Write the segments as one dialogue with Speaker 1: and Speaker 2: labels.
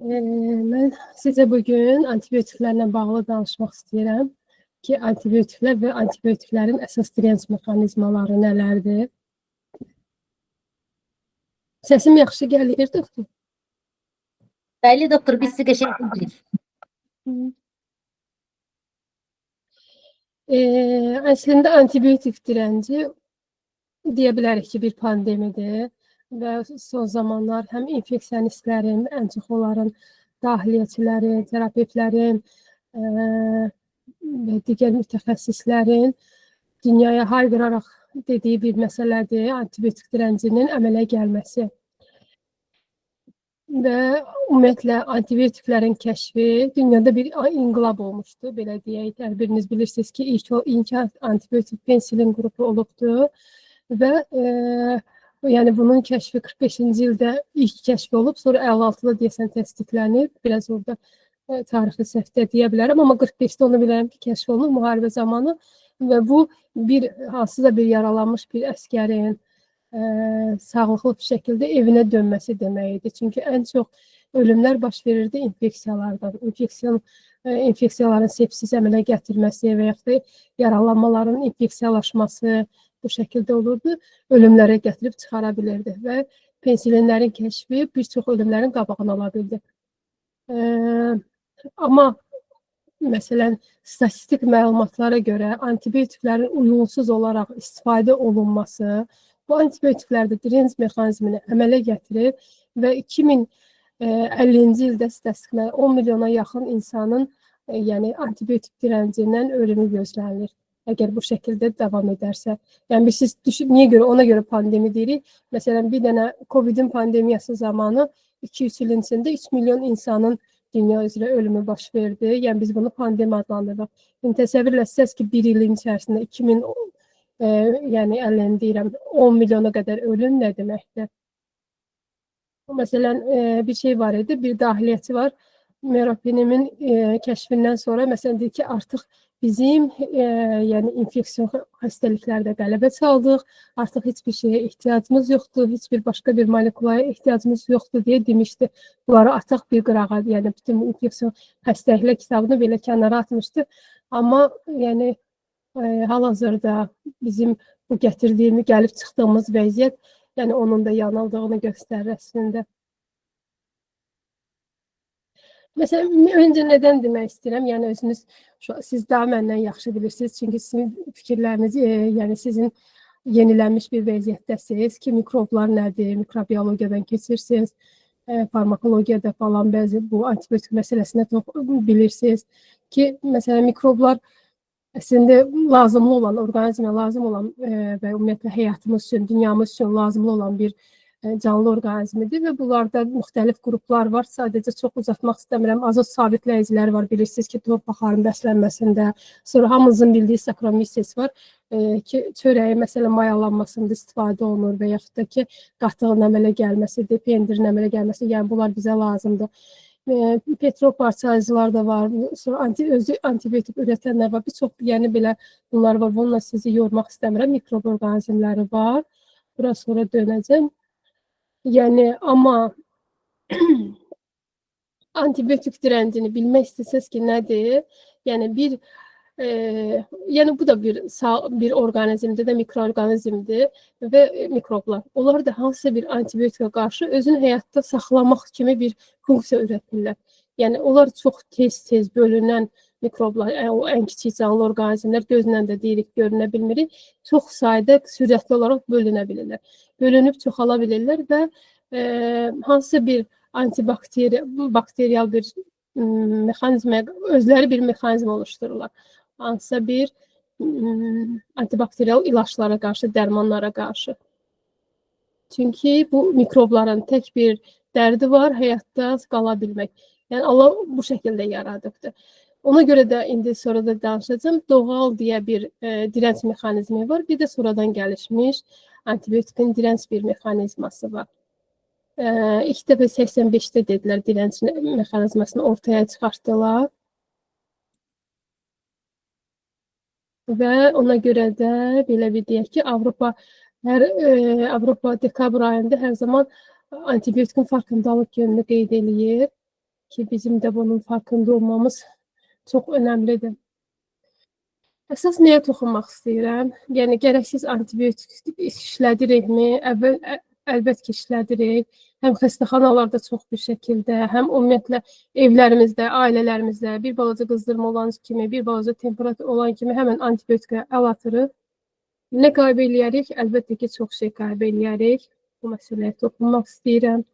Speaker 1: Mən sizə bugün antibiotiklərlə bağlı danışmaq istəyirəm ki, antibiotiklər və antibiotiklərin əsas dirənc mexanizmaları nələrdir? Səsim yaxşı gəlir, doktor?
Speaker 2: Bəli, doktor, biz sizi qəşəng bilirik.
Speaker 1: Əslində antibiotik dirənci deyə bilərik ki, bir pandemidir və son zamanlar həm infeksionistlərin, ən çox onların daxiliyyəçilərin, terapevtlərin və digər mütəxəssislərin dünyaya hayqıraraq dediyi bir məsələdir antibiotik dirəncinin əmələ gəlməsi. Və ümumiyyətlə antibiotiklərin kəşfi dünyada bir inqilab olmuşdu, belə deyək. Hər biriniz bilirsiniz ki, ilk antibiotik pensilin qrupu olubdu və yəni bunun kəşfi 45-ci ildə ilk kəşfi olub, sonra 56-da deyəsən təsdiqlənib. Biraz orada tarixi səhvdə deyə bilərəm, amma 45-də onu bilirəm ki, kəşf olunub müharibə zamanı və bu bir hansısa bir yaralanmış bir əskərin sağlıqlı bir şəkildə evinə dönməsi demək idi. Çünki ən çox ölümlər baş verirdi infeksiyalardan. İnfeksiyaların sepsis əmələ gətirməsi və yaxud da yaralanmaların infeksiyalaşması bu şəkildə olurdu. Ölümlərə gətirib çıxara bilirdi və pensilinlərin kəşfi bir çox ölümlərin qabağını ala bildi. Amma məsələn, statistik məlumatlara görə antibiotiklərin uyğunsuz olaraq istifadə olunması bu antibiotiklərdə dirənc mexanizmini əmələ gətirir və 2050-ci ildə statistik 10 milyona yaxın insanın yəni antibiotik dirəncindən ölümü gözlənilir. Əgər bu şəkildə davam edərsə. Yəni siz düşün, niyə görə? Ona görə pandemi deyirik. Məsələn, bir dənə COVID-in pandemiyası zamanı 2-3 ilin içində 3 milyon insanın dünya üzrə ölümü baş verdi. Yəni biz bunu pandemi adlandırırıq. İndi təsəvvür eləsəniz ki, bir ilin içərisində 2000 yəni əlini deyirəm, 10 milyona qədər ölüm nə deməkdir? Məsələn, bir şey var idi, bir daxiliyyəçi var. Meropenimin kəşfindən sonra məsələn deyir ki, artıq bizim yəni infeksiyon xəstəliklərdə qələbə çaldıq, artıq heç bir şeyə ehtiyacımız yoxdur, heç bir başqa bir molekulaya ehtiyacımız yoxdur deyə demişdi. Bunları ataq bir qırağa, yəni bütün bu infeksiyon xəstəliklər kitabını belə kənara atmışdı. Amma yəni hal-hazırda bizim bu gətirdiyimiz, gəlib çıxdığımız vəziyyət, yəni onun da yanıldığını göstərir əslində. Məsələn, öncə nədən demək istəyirəm? Yəni özünüz, siz daha məndən yaxşı bilirsiniz, çünki sizin fikirləriniz, yəni sizin yenilənmiş bir vəziyyətdəsiniz ki, mikroblar nədir, mikrobiologiyadan keçirsiniz, farmakologiyada falan bəzi bu antibiotik məsələsində çox bilirsiniz ki, məsələn, mikroblar əslində lazımlı olan, orqanizmə lazım olan və ümumiyyətlə həyatımız üçün, dünyamız üçün lazımlı olan bir canlı orqanizmidir və bunlarda müxtəlif qruplar var. Sadəcə çox uzatmaq istəmirəm. Azot sabitləyicilər var, bilirsiniz ki, torpaqların bəslənməsində. Sonra hamımızın bildiyi Saccharomyces var ki, çörəyi məsələn mayalanmasında istifadə olunur və yaxud da ki, qatığın əmələ gəlməsidir, pendirin əmələ gəlməsi, yəni bunlar bizə lazımdır. Petrol parçalayıcılar da var, sonra özü antibiotik ürətənlər var, bir çox, yəni belə bunlar var. Bununla sizi yormaq istəmirəm. Mikrob orqanizmləri var. Bura sonra dönəcəm. Yəni, amma antibiotik dirəncini bilmək istəsəz ki, nədir? Yəni, bir, yəni bu da bir orqanizmdir də, mikroorqanizmdir və mikroblar. Onlar da hansısa bir antibiotika qarşı özünü həyatda saxlamaq kimi bir funksiya ürətirlər. Yəni, onlar çox tez-tez bölünən mikroblar, yəni, o ən kiçik canlı orqanizmlər, gözlə də deyirik, görünə bilmirik, çox sayda sürətli olaraq bölünə bilirlər. Bölünüb çoxala bilirlər və hansısa bir antibakteriyal bir mexanizmə, özləri bir mexanizm oluştururlar. Hansısa bir antibakteriyal ilaçlara qarşı, dərmanlara qarşı. Çünki bu mikrobların tək bir dərdi var, həyatda qala bilmək. Yəni, Allah bu şəkildə yaradıbdır. Ona görə də indi sonra da danışacağım. Doğal deyə bir dirənc mexanizmi var. Bir də sonradan gəlişmiş antibiotikin dirənc bir mexanizması var. İlk dəfə 85-də dedilər, dirənc mexanizmasını ortaya çıxartdılar. Və ona görə də belə bir deyək ki, Avropa dekabr ayında hər zaman antibiotikin farkındalıq gününü qeyd eləyir. Ki bizim də bunun farkında olmamız çox önəmlidir. Əsas nəyə toxunmaq istəyirəm? Yəni gərəksiz antibiotik işlədirikmi? Əlbət ki, işlədirik. Həm xəstəxanalarda çox bir şəkildə, həm ümumiyyətlə evlərimizdə, ailələrimizdə bir balaca qızdırma olan kimi, bir balaca temperatur olan kimi həmən antibiotikə əl atırıq. Nə qayb eləyərik? Əlbəttə ki, çox şey qayb eləyərik. Bu məsələyə toxunmaq istəyirəm.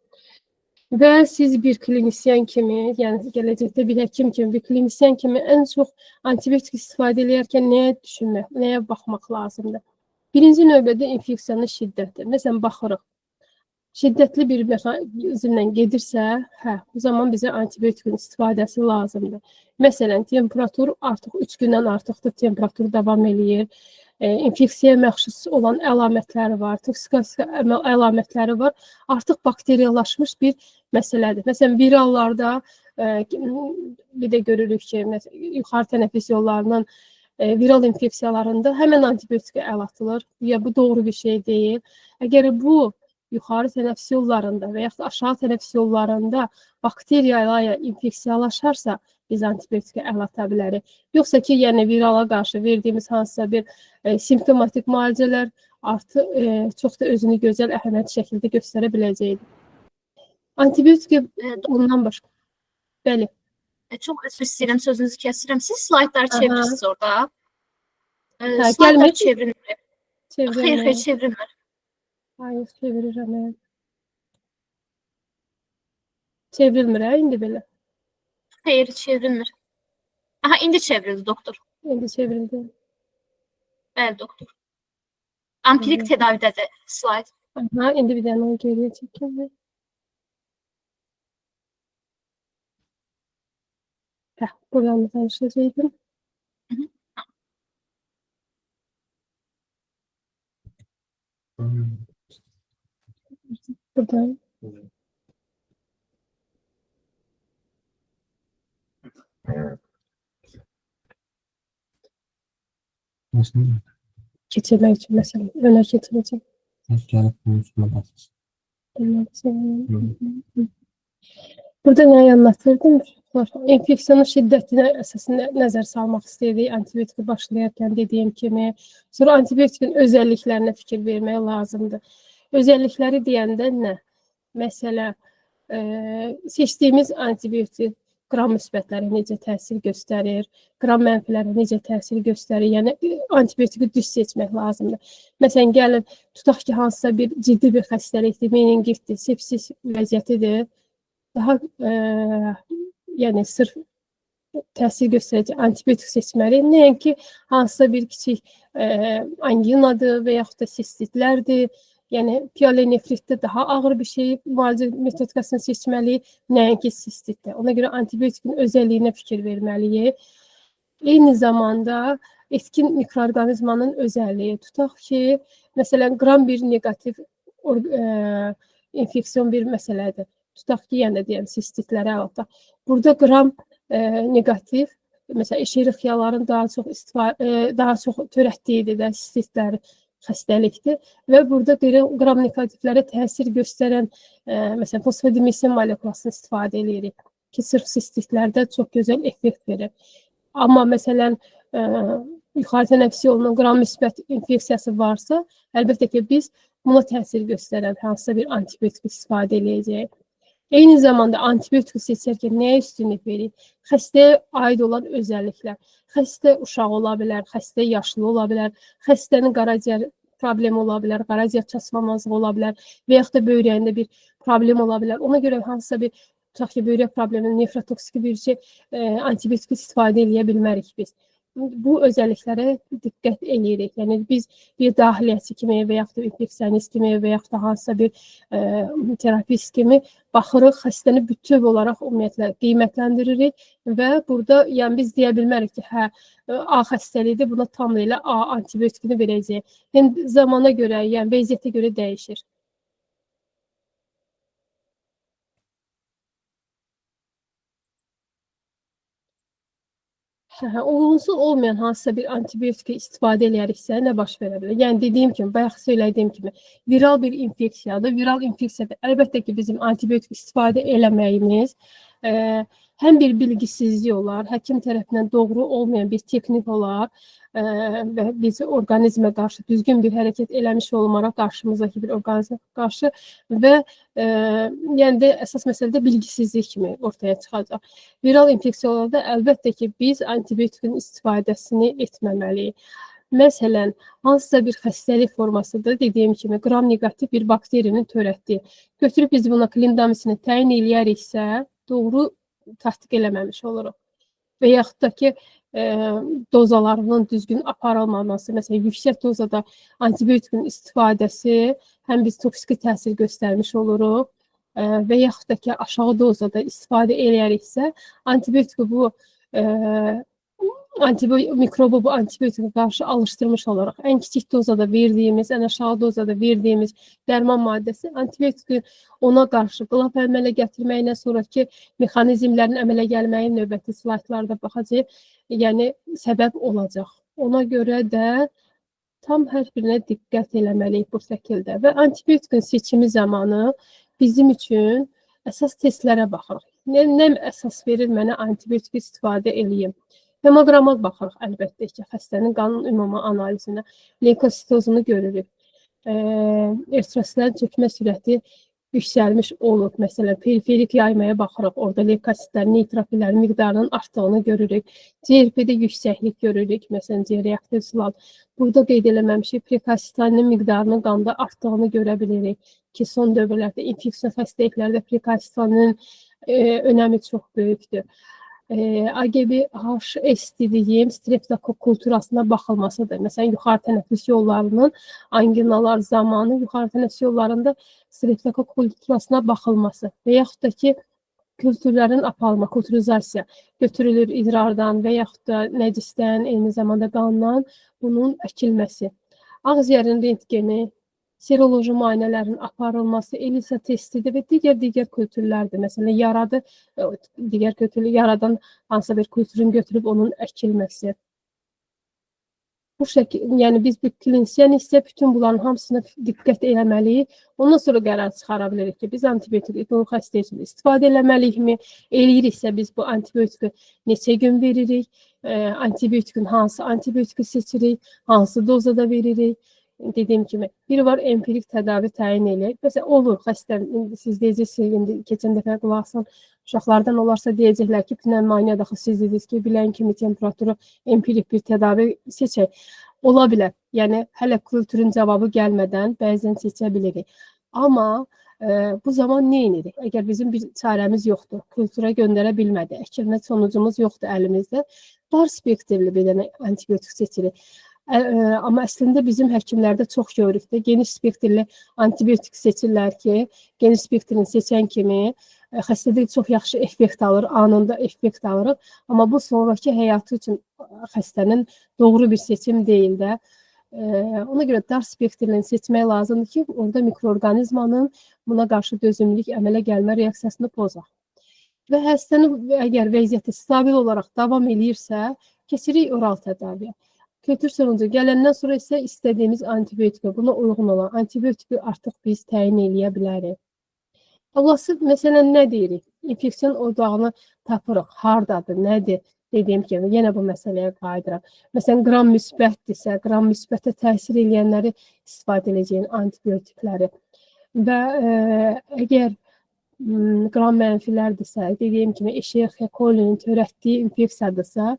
Speaker 1: Və siz bir klinisyen kimi, yəni gələcəkdə bir həkim kimi, bir klinisyen kimi ən çox antibiotik istifadə eləyərkən nəyə düşünmək, nəyə baxmaq lazımdır? Birinci növbədə infeksiyanın şiddəti. Məsələn, baxırıq. Şiddətli bir mexanizmlə gedirsə, hə, bu zaman bizə antibiotikin istifadəsi lazımdır. Məsələn, temperatur artıq 3 gündən artıqdır, temperatur davam eləyir. İnfeksiyaya məxsus olan əlamətləri var, toksikasiya əlamətləri var. Artıq bakteriyalaşmış bir məsələdir. Məsələn, virallarda bir də görürük ki, məsələn, yuxarı tənəffüs yollarının viral infeksiyalarında həmən antibiotikə əl atılır. Ya bu doğru bir şey deyil. Əgər bu yuxarı tənəffüs yollarında və yaxud da aşağı tənəffüs yollarında bakteriyalarla infeksiyalaşarsa, biz antibiotikə əl ata bilərik. Yoxsa ki, yəni virala qarşı verdiyimiz hansısa bir simptomatik müalicələr artıq çox da özünü gözəl əhəmiyyət şəkildə göstərə biləcəkdir. Antibiotik ondan başqa. Bəli.
Speaker 3: Çox üzr istəyirəm, sözünüzü kəsirəm. Siz slaytları çevirirsiniz orada.
Speaker 1: Hə,
Speaker 3: Slaytlar
Speaker 1: gəlmir.
Speaker 3: çevrilmir. Xeyr, xeyr, çevrilmir.
Speaker 1: Hayır, çevirirəm. Çevrilmir, hə, indi belə.
Speaker 3: Xeyr, çevrilmir. Aha, indi çevrildi, doktor.
Speaker 1: İndi çevrildi.
Speaker 3: Bəli, doktor. Ampirik tedavidədir slayd.
Speaker 1: Aha, indi bir dənə onu geriyə çəkim. Hə, buradan da danışacaqdım. Buradan. Keçirmək üçün məsələn, önə keçirəcəm.
Speaker 4: Gəlib bunun üstünə basırsın.
Speaker 1: Burada nəyi anlatırdım? İnfeksiyanın şiddətinə əsasında nəzər salmaq istəyirdik antibiotiki başlayarkən dediyim kimi. Sonra antibiotikin özəlliklərinə fikir vermək lazımdır. Özəllikləri deyəndə nə? Məsələ, seçdiyimiz antibiotik qram müsbətlərə necə təsir göstərir, qram mənfilərə necə təsir göstərir. Yəni, antibiotiki düz seçmək lazımdır. Məsələn, gəlin, tutaq ki, hansısa bir ciddi bir xəstəlikdir, meningitdir, sepsis vəziyyətidir. Daha, yəni, sırf təsir göstərəcək antibiotik seçməliyik. Nəinki hansısa bir kiçik anginadır və yaxud da sistitlərdir. Yəni, pielonefritdə daha ağır bir şey müalicə metodikasını seçməliyik, nəinki sistitdə. Ona görə antibiotikin özəlliyinə fikir verməliyik. Eyni zamanda etkin mikroorqanizmanın özəlliyi. Tutaq ki, məsələn, qram bir neqativ infeksiyon bir məsələdir. Tutaq ki, yəni deyəm, sistitlərə əlaqə. Burada qram neqativ, məsələn, eşerixiyaların daha çox törətdiyidir də sistitlər xəstəlikdir və burada qram neqativlərə təsir göstərən, məsələn, fosfodimisin molekulasını istifadə edirik ki, sırf sistitlərdə çox gözəl effekt verir. Amma, məsələn, yuxarı tənəffüs yolunun qram müsbət infeksiyası varsa, əlbəttə ki, biz buna təsir göstərən hansısa bir antibiotik istifadə edəcəyik. Eyni zamanda antibiotik seçərkən nəyə üstünlük veririk? Xəstəyə aid olan özəlliklər. Xəstə uşaq ola bilər, xəstə yaşlı ola bilər, xəstənin qaraciyər problemi ola bilər, qaraciyər çatışmamazlığı ola bilər və yaxud da böyrəyində bir problem ola bilər. Ona görə hansısa bir, tutaq ki, böyrək problemi, nefrotoksik bir şey, antibiotik istifadə eləyə bilmərik biz. Bu özəlliklərə diqqət eləyirik. Yəni, biz bir daxiliyyətçi kimi və yaxud da infeksionist kimi və yaxud da hansısa bir terapist kimi baxırıq, xəstəni bütöv olaraq ümumiyyətlə qiymətləndiririk və burada yəni, biz deyə bilmərik ki, hə, A xəstəliyidir, buna tam elə A antibiotikini verəcəyik. Yəni, zamana görə, yəni vəziyyətə görə dəyişir. Hə, uyğunsuz olmayan hansısa bir antibiotik istifadə eləyəriksə, nə baş verə bilər? Yəni, dediyim kimi, bayaq söylədiyim kimi, viral bir infeksiyadır. Viral infeksiyada əlbəttə ki, bizim antibiotik istifadə eləməyimiz Həm bir bilgisizlik olar, həkim tərəfindən doğru olmayan bir texnik olar və biz orqanizmə qarşı düzgün bir hərəkət eləmiş olmaraq qarşımızdakı bir orqanizmə qarşı və yəni də əsas məsələ də bilgisizlik kimi ortaya çıxacaq. Viral infeksiyalarda əlbəttə ki, biz antibiotikin istifadəsini etməməliyik. Məsələn, hansısa bir xəstəlik formasıdır, dediyim kimi qram neqativ bir bakterinin törətdiyi. Götürüb biz buna klindamisini təyin eləyəriksə, doğru tətbiq eləməmiş oluruq. Və yaxud da ki, dozalarının düzgün aparılmaması, məsələn, yüksək dozada antibiotikin istifadəsi həm biz toksiki təsir göstərmiş oluruq və yaxud da ki, aşağı dozada istifadə eləyəriksə, antibiotiki bu mikrobu bu antibiotikə qarşı alışdırmış olaraq ən kiçik dozada verdiyimiz, ən aşağı dozada verdiyimiz dərman maddəsi antibiotiki ona qarşı qılaf əmələ gətirməyinə, sonraki mexanizmlərin əmələ gəlməyi növbəti slaytlarda baxacağıq, yəni səbəb olacaq. Ona görə də tam hər birinə diqqət eləməliyik bu şəkildə və antibiotikin seçimi zamanı bizim üçün əsas testlərə baxırıq. Nə əsas verir mənə antibiotik istifadə eləyim? Hemoqrama baxırıq əlbəttə ki, xəstənin qanın ümumi analizinə, leykositozunu görürük. Eritrositlərin çökmə sürəti yüksəlmiş olur. Məsələn, periferik yaymaya baxırıq. Orada leykositlərin, neytrofillərin miqdarının artdığını görürük. CRP-də yüksəklik görürük. Məsələn, C-reaktiv sual. Burada qeyd eləməmişik. Prekasitinin miqdarının qanda artdığını görə bilirik ki, son dövrlərdə infeksion xəstəliklərdə prekasitinin önəmi çox böyükdür. AGB-HS dediyim streptokok kulturasına baxılmasıdır. Məsələn, yuxarı tənəffüs yollarının anginalar zamanı yuxarı tənəffüs yollarında streptokok kulturasına baxılması və yaxud da ki, kültürlərin aparılma, kulturizasiya götürülür idrardan və yaxud da nəcisdən, eyni zamanda qandan bunun əkilməsi. Ağciyərin rentgeni, seroloji müayinələrin aparılması, ELISA testidir və digər kültürlərdir. Məsələn, yaradı, digər kültürü yaradan hansısa bir kültürün götürüb onun əkilməsi. Bu şəkil, yəni biz bir klinisyen isə bütün bunların hamısına diqqət eləməliyik. Ondan sonra qərar çıxara bilirik ki, biz antibiotik bu xəstə üçün istifadə eləməliyikmi? Eləyiriksə biz bu antibiotiki neçə gün veririk? Antibiotikin hansı antibiotiki seçirik? Hansı dozada veririk? Dediyim kimi, biri var empirik tədavi təyin eləyək. Məsələn, olur xəstə, siz deyəcəksiniz, indi keçən dəfə qulaq asan uşaqlardan olarsa deyəcəklər ki, pnevmoniyada axı siz dediniz ki, bilən kimi temperaturu empirik bir tədavi seçək. Ola bilər. Yəni, hələ kültürün cavabı gəlmədən bəzən seçə bilirik. Amma bu zaman nə edirik? Əgər bizim bir çarəmiz yoxdur, kültürə göndərə bilmədi, əkilmə sonucumuz yoxdur əlimizdə, dar spektrli bir dənə antibiotik seçirik. Amma əslində bizim həkimlərdə çox görürük də, geniş spektrli antibiotik seçirlər ki, geniş spektrini seçən kimi xəstədə çox yaxşı effekt alır, anında effekt alırıq. Amma bu sonraki həyatı üçün xəstənin doğru bir seçim deyil də. Ona görə dar spektrlini seçmək lazımdır ki, orada mikroorqanizmanın buna qarşı dözümlülük əmələ gəlmə reaksiyasını pozar. Və xəstənin əgər vəziyyəti stabil olaraq davam eləyirsə, keçirik oral tədaviyə. Kültür sonucu gələndən sonra isə istədiyimiz antibiotika, buna uyğun olan antibiotiki artıq biz təyin eləyə bilərik. Olası, məsələn, nə deyirik? İnfeksion odağını tapırıq. Hardadır, nədir? Dediyim kimi, yenə bu məsələyə qayıdıram. Məsələn, qram müsbətdirsə, qram müsbətə təsir eləyənləri istifadə edəcəyin antibiotikləri. Və əgər qram mənfilərdirsə, dediyim kimi, Escherichia coli'nin törətdiyi infeksiyadırsa,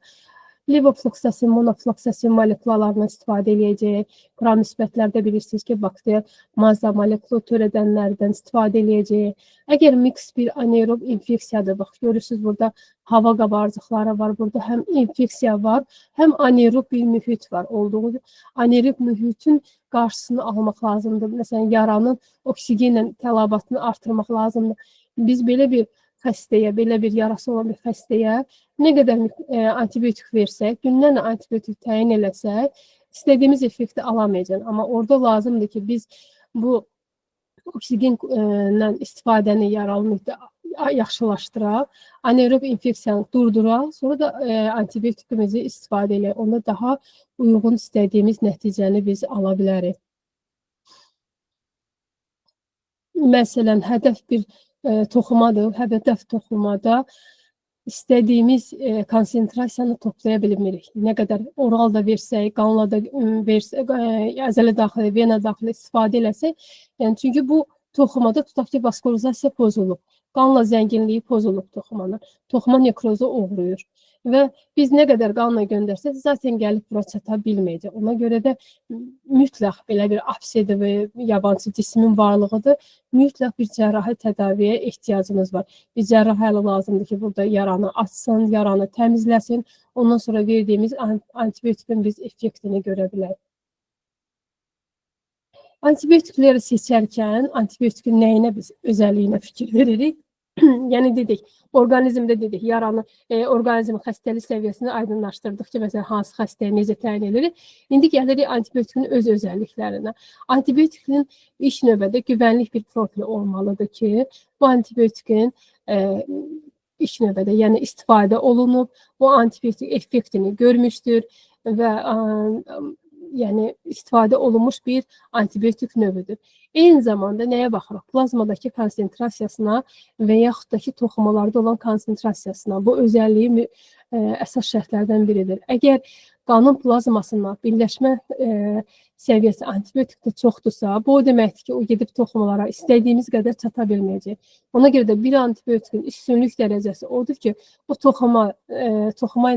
Speaker 1: levofloksasin, monofloksasin molekulalarından istifadə eləyəcəyik. Qram müsbətlərdə bilirsiniz ki, bakter maza molekulu törədənlərdən istifadə eləyəcəyik. Əgər miks bir anaerob infeksiyadır, bax, görürsünüz burada hava qabarcıqları var, burada həm infeksiya var, həm anaerob bir mühit var olduğu. Anaerob mühitin qarşısını almaq lazımdır. Məsələn, yaranın oksigenlə tələbatını artırmaq lazımdır. Biz belə bir xəstəyə, belə bir yarası olan bir xəstəyə nə qədər antibiotik versək, günlərlə antibiotik təyin eləsək, istədiyimiz effekti alamayacaq. Amma orada lazımdır ki, biz bu oksigenlə istifadəni yaralı mühitdə yaxşılaşdıraq, anaerob infeksiyanı durduraq, sonra da antibiotikimizi istifadə eləyək. Onda daha uyğun istədiyimiz nəticəni biz ala bilərik. Məsələn, hədəf bir toxumadır. Hədəf toxumada istədiyimiz konsentrasiyanı toplaya bilmirik. Nə qədər oral da versək, qanla da versək, əzələ daxili, vena daxili istifadə eləsək, yəni çünki bu toxumada tutaq ki, vaskulizasiya pozulub, qanla zənginliyi pozulub toxumanın, toxuma nekroza uğrayır və biz nə qədər qanla göndərsək, zaten gəlib bura çata bilməyəcək. Ona görə də mütləq belə bir absedi və yabancı cismin varlığıdır. Mütləq bir cərrahi tədaviyə ehtiyacımız var. Bir cərrah əli lazımdır ki, burada yaranı açsın, yaranı təmizləsin. Ondan sonra verdiyimiz antibiotikin biz effektini görə bilərik. Antibiotikləri seçərkən antibiotikin nəyinə biz özəlliyinə fikir veririk? Yəni dedik, orqanizmdə dedik, yaranı, orqanizmin xəstəlik səviyyəsini aydınlaşdırdıq ki, məsələn, hansı xəstəyə necə təyin edirik. İndi gəlirik antibiotikin öz özəlliklərinə. Antibiotikin ilk növbədə güvənlik bir profili olmalıdır ki, bu antibiotikin ilk növbədə, yəni istifadə olunub, bu antibiotik effektini görmüşdür və yəni istifadə olunmuş bir antibiotik növüdür. Eyni zamanda nəyə baxırıq? Plazmadakı konsentrasiyasına və yaxud da ki, toxumalarda olan konsentrasiyasına. Bu özəlliyi əsas şərtlərdən biridir. Əgər qanın plazmasına birləşmə səviyyəsi antibiotikdə çoxdursa, bu o deməkdir ki, o gedib toxumalara istədiyimiz qədər çata bilməyəcək. Ona görə də bir antibiotikin üstünlük dərəcəsi odur ki, o toxuma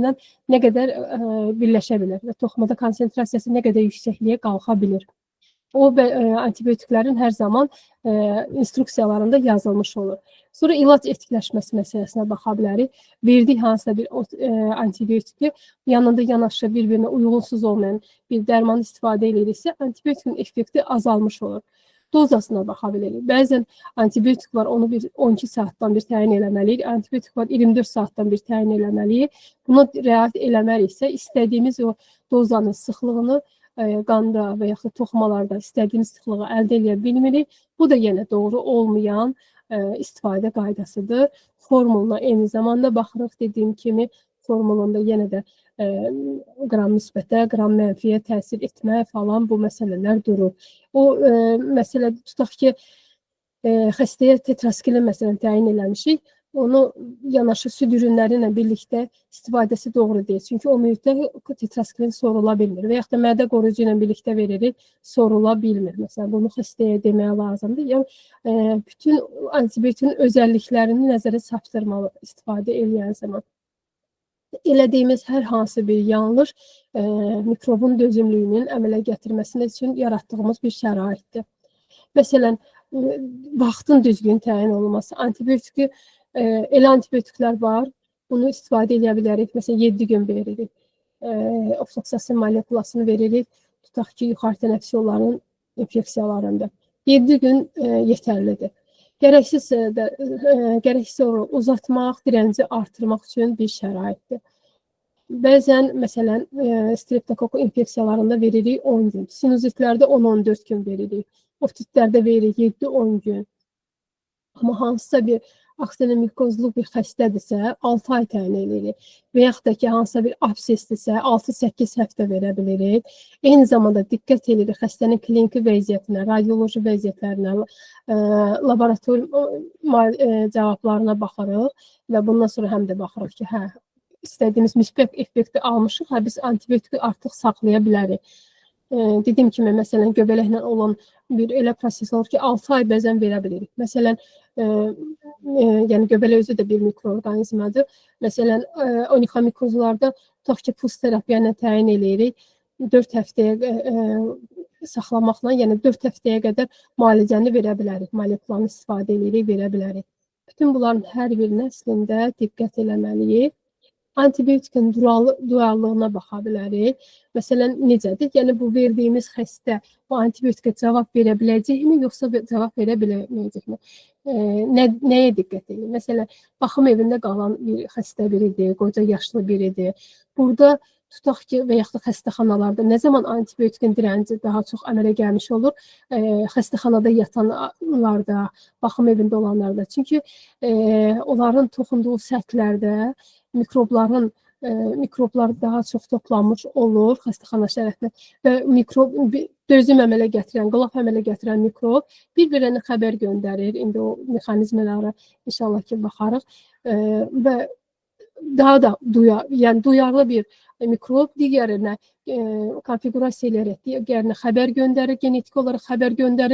Speaker 1: ilə nə qədər birləşə bilər və toxumada konsentrasiyası nə qədər yüksəkliyə qalxa bilir. O antibiotiklərin hər zaman instruksiyalarında yazılmış olur. Sonra ilac etkiləşməsi məsələsinə baxa bilərik. Verdik hansısa bir antibiotiki, yanında yanaşı bir-birinə uyğunsuz olmayan bir dərman istifadə ediriksə, antibiotikin effekti azalmış olur. Dozasına baxa bilərik. Bəzən antibiotik var, onu bir 12 saatdan bir təyin eləməliyik. Antibiotik var, 24 saatdan bir təyin eləməliyik. Buna riayət eləməliyiksə, istədiyimiz o dozanın sıxlığını qanda və yaxud da toxumalarda istədiyimiz sıxlığı əldə eləyə bilmirik. Bu da yenə doğru olmayan istifadə qaydasıdır. Formuluna eyni zamanda baxırıq. Dediyim kimi, formulunda yenə də qram müsbətə, qram mənfiyə təsir etmə falan bu məsələlər durur. O məsələ tutaq ki, xəstəyə tetraskilin məsələn təyin eləmişik. Onu yanaşı süd ürünləri ilə birlikdə istifadəsi doğru deyil. Çünki o mühitdə tetraskilin sorula bilmir. Və yaxud da mədə qoruyucu ilə birlikdə veririk, sorula bilmir. Məsələn, bunu xəstəyə deməyə lazımdır. Yəni, bütün antibiotikin özəlliklərini nəzərə çatdırmalı istifadə eləyən zaman. Elədiyimiz hər hansı bir yanlış mikrobun dözümlüyünün əmələ gətirməsi üçün yaratdığımız bir şəraitdir. Məsələn, vaxtın düzgün təyin olunması, antibiotiki elə antibiotiklər var, bunu istifadə edə bilərik. Məsələn, 7 gün veririk. Ofloksasin molekulasını veririk, tutaq ki, yuxarı tənəffüs yollarının infeksiyalarında. 7 gün yetərlidir. Gərəksizsə uzatmaq, dirənci artırmaq üçün bir şəraitdir. Bəzən, məsələn, streptokok infeksiyalarında veririk 10 gün, sinuzitlərdə 10-14 gün veririk, otitlərdə veririk 7-10 gün. Amma hansısa bir aksenomikozlu bir xəstədirsə, 6 ay təyin edirik. Və yaxud da ki, hansısa bir absesdirsə, 6-8 həftə verə bilirik. Eyni zamanda diqqət edirik xəstənin kliniki vəziyyətinə, radioloji vəziyyətlərinə, laborator cavablarına baxırıq və bundan sonra həm də baxırıq ki, hə, istədiyimiz müsbət effekti almışıq, hə, biz antibiotiki artıq saxlaya bilərik. Dediyim kimi, məsələn, göbələklə olan bir elə proses olur ki, 6 ay bəzən verə bilirik. Məsələn, yəni göbələk özü də bir mikroorqanizmadır. Məsələn, onikomikozlarda tutaq ki, pus terapiya ilə təyin eləyirik. 4 həftəyə saxlamaqla, yəni 4 həftəyə qədər müalicəni verə bilərik. Molekulanı istifadə eləyirik, verə bilərik. Bütün bunların hər birinə əslində diqqət eləməliyik. Antibiotikin duyarlılığına baxa bilərik. Məsələn, necədir? Yəni, bu verdiyimiz xəstə bu antibiotikə cavab verə biləcəkmi, yoxsa cavab verə bilməyəcəkmi? Nəyə diqqət edirik? Məsələn, baxım evində qalan bir xəstə biridir, qoca yaşlı biridir. Burada tutaq ki, və yaxud da xəstəxanalarda nə zaman antibiotikin dirənci daha çox əmələ gəlmiş olur? Xəstəxanada yatanlarda, baxım evində olanlarda. Çünki onların toxunduğu səthlərdə mikrobların Mikroblar daha çox toplanmış olur xəstəxana şəraitində və mikrob dözüm əmələ gətirən, qılaf əmələ gətirən mikrob bir-birinə xəbər göndərir. İndi o mexanizmalara inşallah ki baxarıq. Və daha da yəni duyarlı bir mikrob digərinə konfiqurasiya eləyərək digərinə xəbər göndərir, genetik olaraq xəbər göndərir.